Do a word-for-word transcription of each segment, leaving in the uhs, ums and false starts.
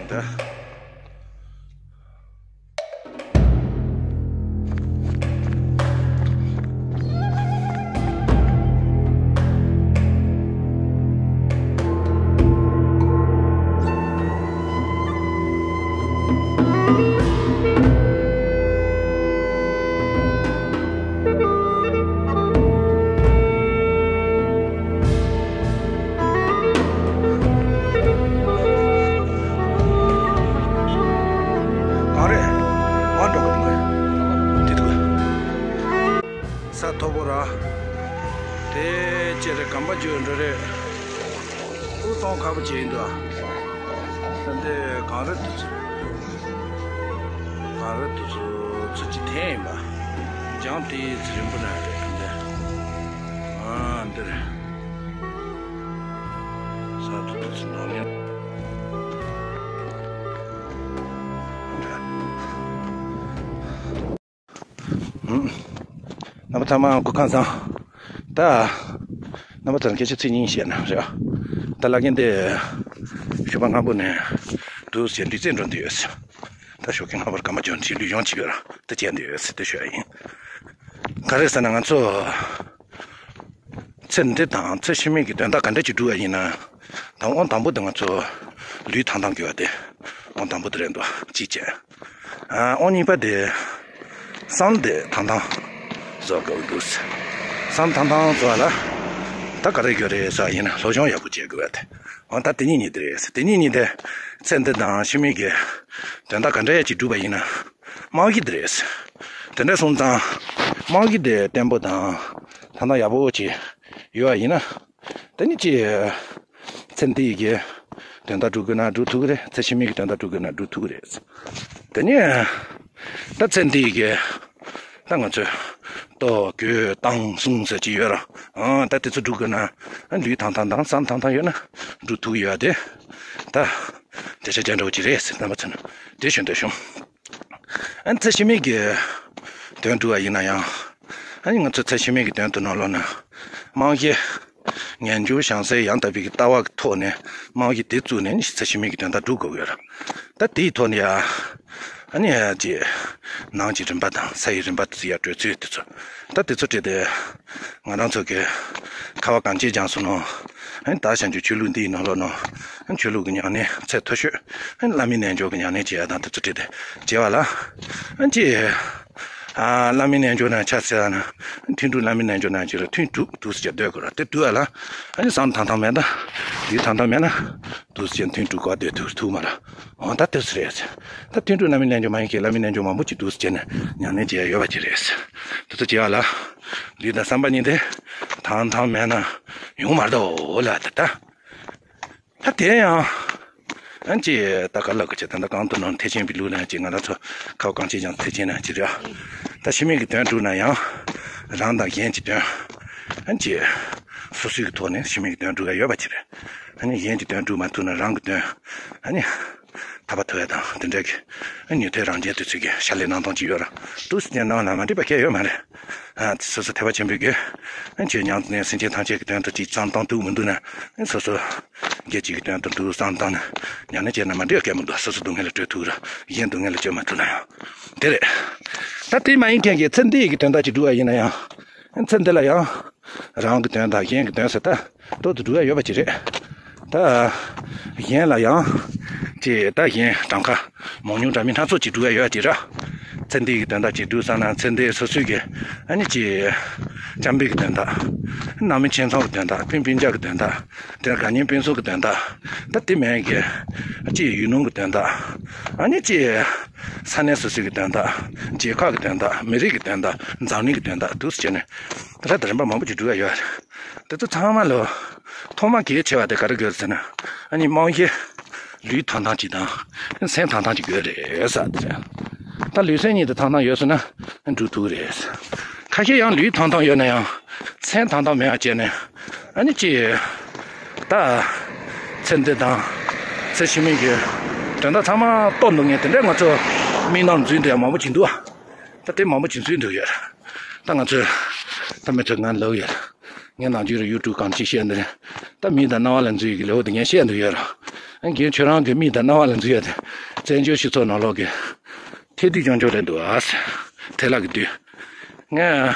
ད། གང་རེད། ཨ་འགྲོ་གི་འདུག་དེ་འདུག་ས་མཐོ་པོ་ར། དེ་ཅེ་རེད། གམ་པ་བརྗོད་འགྲོ་རེད། ཨུ་གཏོང་ཁ་པོ་བྱས་ཡིན་འདུག་ད་འདི་གང་རེད་འདུག་ཚོད། གང་རེད་འདུག་ཚོད་ཚོད་ཅིག་འཐེན་ཡིན་པ། འཇང་དེའི་ཚེ་རིང་པོ་ན་རེད་འདི། ཨ་འདི་རེད། ས་དུ་དུ་ཚོད་ནང་ལེན། རྣམ་པ་ཚང་མ་སྐུ་ཁམས་བཟང་། ད་རྣམ་པ་ཚང་སྐད་ཆ་ཚིག་གཉིས་བཤད་ན་རེད། ད་བླ་རྒན་དེ་ཞོགས་པ་སྔ་པོ་ནས་འདུག་ཟེར་འདུག་རྩེད་འགྲོ་འདི་ཡོད། ད་ཞོགས་ཀས་སྔ་པོར་སྐར་མ་བཅུ་ནས་ལུས་ཡོང་བྱེད་ཡོད་ར་ད་བྱས་འདི་ཡོད་ཟེར་དེ་ཤོད་ཡ་ཡིན། ག་རེ་ཟེར་ན་ང་ཚོ་ཚེ་འདི་དང་ཚེ་ཕྱི་མའི་གི་དོན་དག་ག་འདྲ་ཅིག་སྒྲུབ་ཡ་ཡིན་ན། དང་དབང་དང་པོ་དེ་ང་ཚོ་ལུས་ཐང་ཐང་དགོས་པ་དེ་དབང་དང་པོ་དེ་རེད་འདུག་གཅིག་བྱས། ཨ་དབང་གཉིས་པ་དེ་བསམ་དེ་ཐང་ཐང་བཟོ་དགོས་འདུག་བསམ་ཐང་ཐང་བཟོ་བ་ལ་ད་ག་རེ་དགོས་རེད་ཟེར་ཡིན་ན་སློབ་སྦྱོང་ཡག་པོ་བྱེད་དགོས་པ་དེ། འོ་ད་དེ་གཉིས་གཉིས་དེ་རེད། དེ་གཉིས་གཉིས་དེ་ཚེ་འདི་དང་ཕྱི་མའི་གི་དོན་དག་ག་འདྲ་ཡ་ཅིག་སྒྲུབ་པ་ཡིན་ན་རྨང་གཞི་དེ་རེད། དེ་འདྲ་སོང་ཙང་རྨང་གཞི་དེ་བརྟན་པོ་དང་ཐང་ཐང་ཡག་པོ་ཅིག་ཡོད་པ་ཡིན་ན། དེ་ནི་ཅི། ཚེ་འདི་ཡི་གི་དོན་དག་སྒྲུབ་དགོས་ན་སྒྲུབ་ཐུབ་ཀྱི་རེད། ཚེ་ཕྱི་མའི་གི་དོན་དག་སྒྲུབ་དགོས་ན་སྒྲུབ་ཐུབ་ཀྱི་རེད། དེ་ནི་ད་ཚེ་འདི་ཡི་གི་ད་ང་ཚོས་ལྟོ་གོས་གཏམ་གསུམ་ཟེར་གྱི་ཡོད་ར། ཨང་ད་དེ་ཚོ་སྒྲུབ་དགོས་ན་ལུས་ཐང་ཐང་དང་བསམ་ཐང་ཐང་ཡོད་ན་སྒྲུབ་ཐུབ་ཀྱི་ཡོད་དེ། ད་དེ་ཆ་རྒྱ་འདྲ་བོ་ཅིག་རེད་ཟེར་རྣམ་པ་ཚོ་ནི་དེ་ཞུ་འདོད་བྱུང་། ཨ་ནི་ཚེ་ཕྱི་མའི་གི་དོན་སྒྲུབ་པ་ཡིན་ན་ཡང་། ཨ་ནི་ང་ཚོ་ཚེ་ཕྱི་མའི་གི་དོན་དུ་ནང་ལོགས་ན་རྨང་གཞི། ངེས་འབྱུང་བྱང་སེམས་ཡང་དག་པའི་གི་ལྟ་བ་གི་ཐོག་ནས་རྨང་གཞི་དེ་བཙུགས་ནས་ནི་ཚེ་ཕྱི་མའི་གི་དོན་དག་སྒྲུབ་དགོས་ཡོད་ར། ད་དེའི་ཐོག་ནས་ཡ། ཨ་ནི་ཡ་ཅི། ནང་གི་རིམ་པ་དང་ས་ཡི་རིམ་པ་དེ་ཚོ་ཡ་བགྲོད་ཚུལ་དེ་ཚོ། ད་དེ་ཚོ་བྲིས་ཏེ། ང་རང་ཚོ་གི་ཁ་བ་གངས་ཅན་ལྗོངས་སུ་ནང་། ཨ་ནི་ད་བྱང་ཆུབ་ཆོས་ལུགས་འདིའི་ནང་ལོགས་ནང་། ཨ་ནི་ཆོས་ལུགས་ཀྱི་ཉམས་ལེན་ཚད་མཐོ་ཤོས། ཨ་ནི་བླ་མའི་རྣལ་འབྱོར་གྱི་ཉམས་ལེན་བྱེད་ཡ་དང་དེ་ཚོ་བྲིས་ཏེ་བྱེད་པ་ལ། ཨ་ནི་ཅི། ཨ་བླ་མའི་རྣལ་འབྱོར་ནང་ཆ་ཟེར་ན། ཐུན་དྲུག་བླ་མའི་རྣལ་འབྱོར་ནང་ཅི་ར་ཐུན་དྲུག་འདུག་སེ་བྱས་སྡོད་དགོས་ར་དེ་འདུག་ཨ་ལ། ཨ་ནི་བསམ་ཐང་ཐང་མེད་ན། ལུས་ཐང་ཐང་མེད་ན། འདུག་སེ་བྱས་ཐུན་དྲུག་གོ་སྡོད་ཐུབ་ཐུབ་མ་ར། འོ་ད་དེ་སུ་རེད། ད་ཐུན་དྲུག་བླ་མའི་རྣལ་འབྱོར་མ་ཡིན་གྱི་བླ་མའི་རྣལ་འབྱོར་མང་པོ་ཅིག་འདུག་སེ་བྱས་ནས་ཉམས་ལེན་བྱེད་ཡ་ཡོད་པ་ཅིག་རེད། དེ་ཚོ་བྱེད་ཡ་ལ། ལུས་དང་བསམ་པ་གཉིས་དེ། ཐང་ཐང་མེད་ན། ཡོང་མ་རེད་འོ་ལ་ད་ད། ད་དེ་ཡང་། ཨ་ནི་ཅི་ད་ག་ལ་ག་ཅི་ད་ད་གང་དུ་ནང་ཐེག་ཆེན་པའི་ལུགས་ན་ཅི་ང་རང་ཚོ་ཁ་བ་གངས་ཅན་ལྗོངས་ཐེག་ཆེན་ན་ཅི་རེད། ད་ཕྱི་མའི་གི་དོན་སྒྲུབ་ན་ཡང་། རང་དང་གཞན་གྱི་དོན། ཨ་ནི་ཅི། སོ་སོའི་གི་ཐོག་ནས་ཕྱི་མའི་གི་དོན་སྒྲུབ་ཡ་ཡོད་པ་ཅི་རེད། ཨ་ནི་གཞན་གྱི་དོན་སྒྲུབ་མ་ཐུབ་ན་རང་གི་དོན། ཨ་ནི། ཐར་པ་ཐོབ་ཡ་དང་དེ་འདྲ་གི། ཨ་ནི་ཐོས་རང་རྒྱལ་དུ་ཚུལ་གྱི་ཕྱག་ལས་གནང་སྟངས་ཅིག་ཡོད་ར། འདུག་སེ་བྱས་ནང་ལ་མ་འགྲིག་པ་གལ་ཡོད་མ་རེད། ཨ་སོ་སོ་ཐེག་པ་ཆེན་པོའི་གི། ཨ་ཆོས་ཉམས་ནས་སེམས་ཅན་ཐམས་ཅད་ཀྱི་དོན་དུ་ཅིག་བསམ་བཏང་འདུག་མི་འདུག་ན། ཨ་སོ་སོ། སྒེར་གཅིག་གི་དོན་དུ་འདུག་བསམ་བཏང་ན། ཉམས་ལེན་བྱས་ན་མ་འགྲིག་གལ་མི་འདུག་སོ་སོ་སྡུག་བསྔལ་ལ་སྤྲོད་ཐུབ་ར། གཞན་སྡུག་བསྔལ་ལ་སྤྲོད་མ་ཐུབ་ན་ཡང་། དེ་རེད། ད་དེ་མ་ཡིན་མཁན་གྱི་ཚེ་འདི་ཡི་གི་དོན་དག་ཅིག་སྒྲུབ་པ་ཡིན་ན་ཡང་། ཚེ་འདི་ལ་ཡང་། རང་གི་དོན་དང་གཞན་གྱི་དོན་ཟེར་ད། ཏོག་ཏུ་འགྲོ་ཡ་ཡོད་པ་ཅིག་རེད། ད། གཞན་ལ་ཡང་། ཅེས་ད་གཞན་གྲངས་ཀ་མང་ཉུང་འདྲ་མིན་སྣ་ཚོགས་ཅིག་འགྲོ་ཡ་ཡོད་པ་ཅིག་རེད། ཚེ་འདི་ཡི་དོན་དག་ཅིག་འགྲུབ་བསམ་ན་ཚེ་འདི་སོ་སོའི་གི། ཨ་ནི་ཅི། བྱམས་པའི་གི་དོན་དག་ནང་མི་ཆེ་ཚང་གི་དོན་དག་སྤུན་སྤུན་ཆ་གི་དོན་དག་དེ་ལ་དགའ་ཉེ་སྤུན་ཟླ་གི་དོན་དག་ད་དེ་མིན་གི། ཅི་ཡུལ་ལུང་གི་དོན་དག་ཨ་ནི་ཅི། ས་གནས་སོ་སོའི་གི་དོན་དག་རྒྱལ་ཁབ་གི་དོན་དག་མི་རིགས་གི་དོན་དག་འཛམ་གླིང་གི་དོན་དག་འདུག་སེ་བྱས་ནས། ད་ལྟ་རིམ་པ་མང་པོ་ཅིག་འགྲོ་ཡ་ཡོད་རེད། དེ་ཚོ་ཚང་མ་ལོ། ཐོག་མ་གལ་ཆེ་བ་དེ་ག་རེ་དགོས་ཟེར་ན། ཨ་ནི་རྨང་གཞི། ལུས་ཐང་ཐང་ཅིག་དང་། སེམས་ཐང་ཐང་ཅིག་དགོས་རེད་ཟེར་དེ་རེད། ད་ལུས་སེམས་གཉིས་དེ་ཐང་ཐང་ཡོད་སོང་ན། འགྲུབ་ཐུབ་རེད། ཁ་ཤས་ཡང་ལུས་ཐང་ཐང་ཡོད་ན་ཡང་། སེམས་ཐང་ཐང་མེད་པ་བྱས་ནས། ཨ་ནི་ཅི། ད། ཚེ་འདི་དང་། ཚེ་ཕྱི་མའི་གི། དོན་དག་ཚང་མ་རྟོགས་འདུག་མཁན་དེ་འདྲ་ང་ཚོ། མིག་ནང་འཛུལ་འདུག་ཡ་མང་པོ་ཅིག་འདུག་ཨ། ད་དེ་མང་པོ་ཅིག་འཛུལ་འདུག་ཡོད་རེད། ད་ང་ཚོས། ད་མི་ཚོས་ང་ལབ་ཡོད་རེད། ངས་ནམ་རྒྱུན་རེ་ཡུ་ཊུབ་གང་ཅིག་བཤད་འདི་རེད། ད་མིག་དང་རྣ་བ་ལ་འཛུལ་ཡི་གི་ལེའུ་དེ་ངས་བཤད་འདུག་ཡོད་རེད། རྒན་ཁྱོད་རང་གི་མིག་དང་རྣ་བ་ལ་འཛུལ་ཡ་དེ་བཙན་བྱོལ་སྤྱི་ཚོགས་ནང་ལོགས་ཀྱི་ཐལ་རྡུལ་རྐྱང་རྐྱང་རེད་འདུག་ཨ། ཐལ་ལག་གི་རྡུལ། ངས་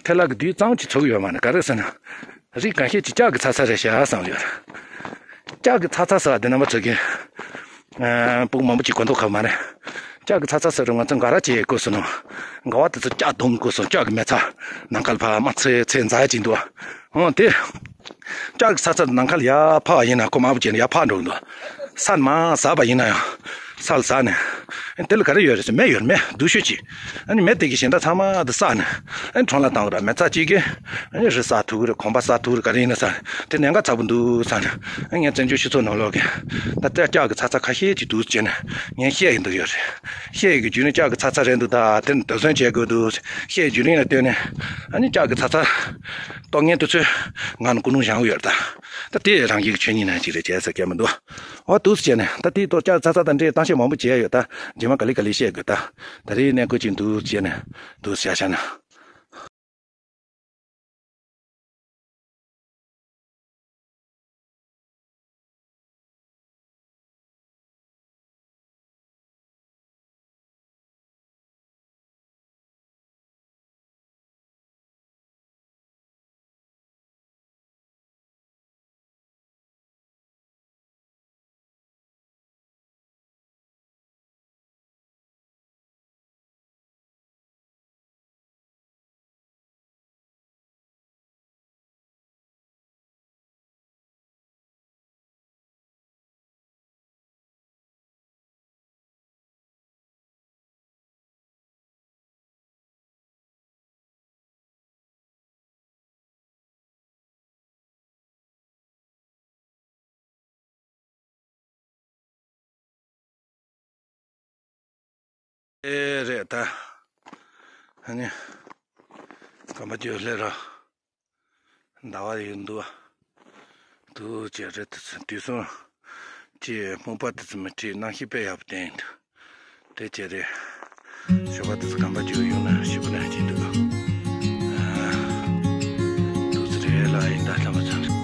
ཐལ་ལག་གི་རྡུལ་གཙང་ཅིག་ཚུགས་ཡོད་མ་རེད། ག་རེ་ཟེར་ན། རིགས་འགའ་ཤས་ཀྱིས་ལྕགས་ཀྱི་ཚ་ཚ་རེད་ཤག་བསམ་ཡོད། ལྕགས་ཀྱི་ཚ་ཚ་ཟེར་བ་འདི་རྣམ་པ་ཚོ་གི། ཨ། སྤུ་གུ་མང་པོ་ཅིག་གོ་མདོག་ཁ་པོ་མ་རེད། ལྕགས་ཀྱི་ཚ་ཚ་ཟེར་རུང་ང་ཚོ་འགའ་ར་ཅིག་གོ་སོང་ནོ། འགའ་བ་དེ་ཚོ་ལྕགས་སྡོམ་གོ་སོང་། ལྕགས་ཀྱི་མེ་ཚ་ནམ་མཁའ་ལ་ཕར་དམར་ཚེ་ཚེ་འཛག་ཅིག་འདུག་ཨ། འོ་དེ། ལྕགས་ཀྱི་ཚ་ཚ་ནམ་མཁའ་ལ་ཡར་འཕར་བ་ཡིན་ན་ཁོ་དམར་པོ་བྱས་ནས་ཡར་འཕར་འགྲོ་གི་འདུག་ས་ནས་མར་ཟགས་པ་ཡིན་ན་ཡང་། ས་ལ་ཟགས་ནས། དེ་ལ་ག་རེ་ཡོད་རེད་ཟེར། མེ་ཡོད་རེད། མེ་སྡུག་ཤོས་ཅིག་ཨ་ནི་མེ་དེ་གིས་གཞན་དག་ཚང་མ་དེ་བསྲེགས་ནས། ཨ་ནི་ཁྲོམ་ལ་བཏང་གི་རེད། མེ་ཚ་གཅིག་གིས་ཨ་ནི་རི་བསྲེག་ཐུབ་ཀྱི་རེད། གོམ་པ་བསྲེག་ཐུབ་ཀྱི་རེད། ག་རེ་ཡིན་ན་ཟེར། དེ་གནད་འགག་ཚ་པོ་འདུག་ཟེར་ནས། ཨ་ངས་བཙན་བྱོལ་སྤྱི་ཚོགས་ནང་ལོགས་ཀྱི་ད་ལྟ་ལྕགས་ཀྱི་ཚ་ཚ་ཁ་ཤས་ཅིག་འདུག་བྱས་ནས་ངས་བཤད་ཡི་འདུག་ཡོད་རེད། བཤད་ཡི་གི་བརྒྱུད་ནས་ལྕགས་ཀྱི་ཚ་ཚ་རེད་འདུག་ད་དེ་ནི་དོགས་ཟོན་བྱེད་དགོས་འདུག་བཤད་ཡི་བརྒྱུད་རིམ་ལ་ལྟོས་ནས། ཨ་ནི་ལྕགས་ཀྱི་ཚ་ཚ་གཏོང་མཁན་དེ་ཚོས་ང་ལ་ཀུན་སློང་བཞག་གི་ཡོད་རེད་ད། ད་དེ་རང་རྒྱལ་གྱི་ཆོས་ཉིད་ནང་གཅིག་རེད་བྱས་ཟེར་མཁན་མི་འདུག་འོ་འདུག་སེ་བྱས་ནས་ད་དེའི་ཐོག་ལྕགས་ཚ་ཚ་དང་འབྲེལ་གཏམ་བཤད་མང་པོ་བྱས་ཡོད་ད། རྗེས་མ་ག་ལེ་ག་ལེ་བཤད་དགོས་ད། ད་རེས་གནས་སྐོར་ཅིག་འདུག་བྱས་ནས་འདུག་སེ་བཞག་བཞག་ན། ཨེ་རེད་ད། ཨ་ནི། གམ་པ་རྒྱུ་སླེབས་ར། ཟླ་བ་ཡོད་འདུག་འདུག་ཅེས་རེད། དུས་གསུམ་གྱི་སྨུག་པ་དེ་ཚོ་མི་ཁྲིད། གནམ་གཤིས་དཔེ་ཡག་པོ་བསྟན་འདུག་དེ་ཅེས་རེད། ཞོགས་པ་དེ་ཚོ་གམ་པ་རྒྱུ་ཡོང་ན་ཞེ་པོ་ན་ཅིག་འདུག་ཨ། འདུག་ཚེ་རེད་ལ་ཡིན་ད་ལྷ་མ་ཚང་།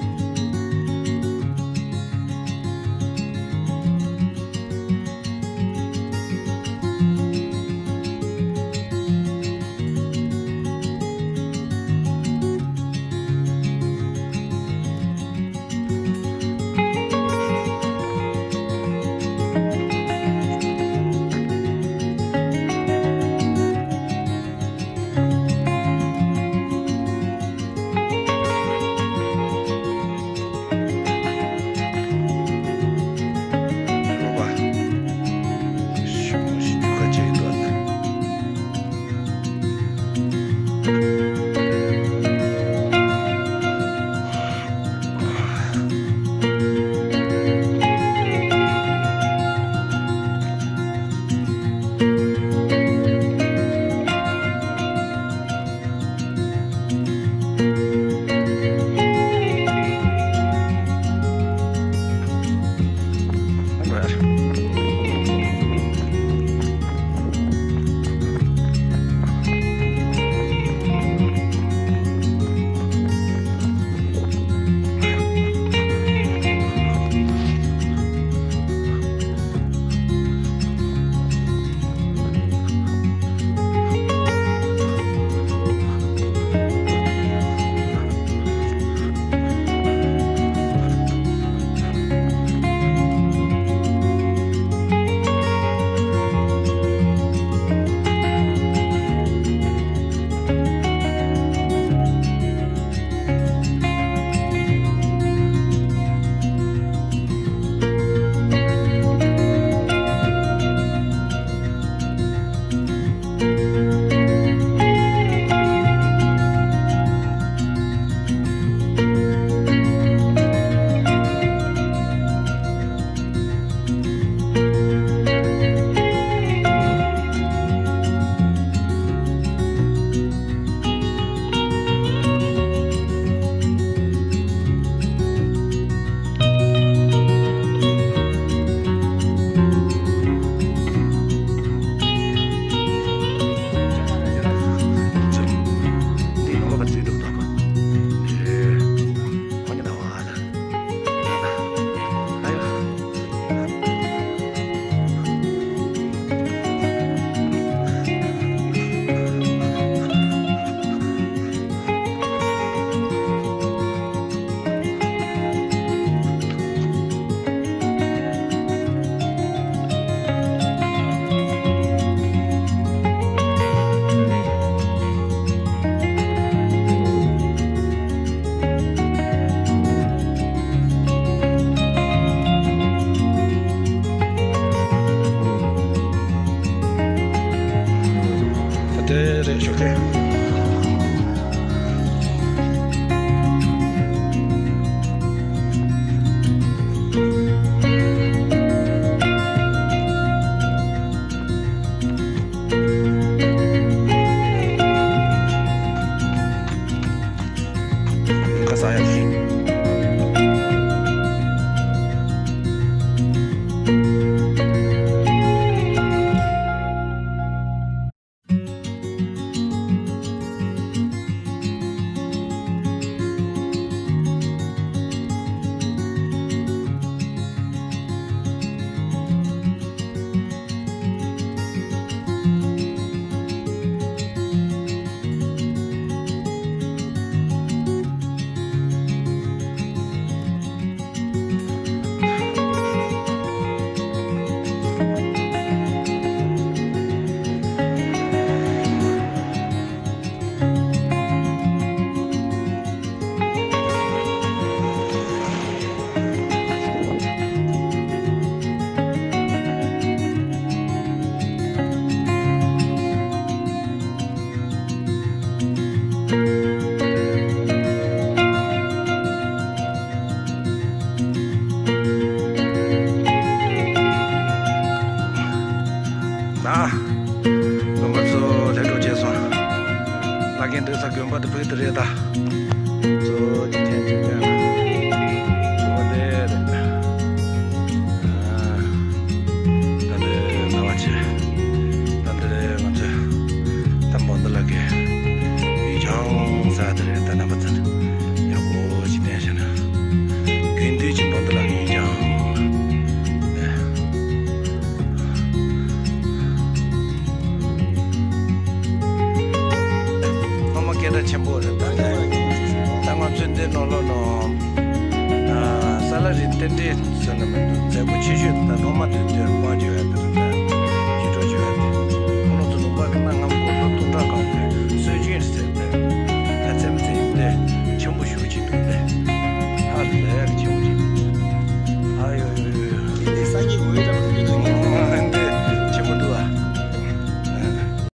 ཞོགས་ཀས། ཁ་ས་ཡ་ཞིག་ད། རྣམ་པ་ཚོ་ལྷན་གྲོགས་བྱས་སོང་། བླ་རྒན་སྡོད་ས་དགོན་པ་དེ་བོད་དེ་རེད་ད། གཙོ་བོ་གཅིག་ཐེངས་གཅིག་ཐེངས་ལ། གཙོ་བོ་དེ་རེད། ཨ། ད་འདི་ཟླ་བ་ཆེ། ད་འདི་ང་ཚོས་ད་བོན་དུ་ལ་གི་ཡུལ་ལྗོངས་ས་དེ་རེད་ད། རྣམ་པ་ཚོ་ཡག་པོ་ཅིག་བསྟན་བྱས་ན། དགུན་དུས་ཀྱི་བོན་དུ་ལ་གི་ཡུལ་ལྗོངས། སློབ་མ་སྐད་གྲགས་ཆེན་པོ་རེད་ད། ད་ང་ཚོའི་འདི་ནང་ལོགས་ནང་ཨ། ས་ལ་རི་རྟེན་འབྲེལ་ཟེར་ན་མི་འདུག་མཛད་སྒོ་ཆེ་ཤོས་ད་སློབ་མ་དེ་དུས་དཔལ་འབྱོར་ཡག་དེ་རེད།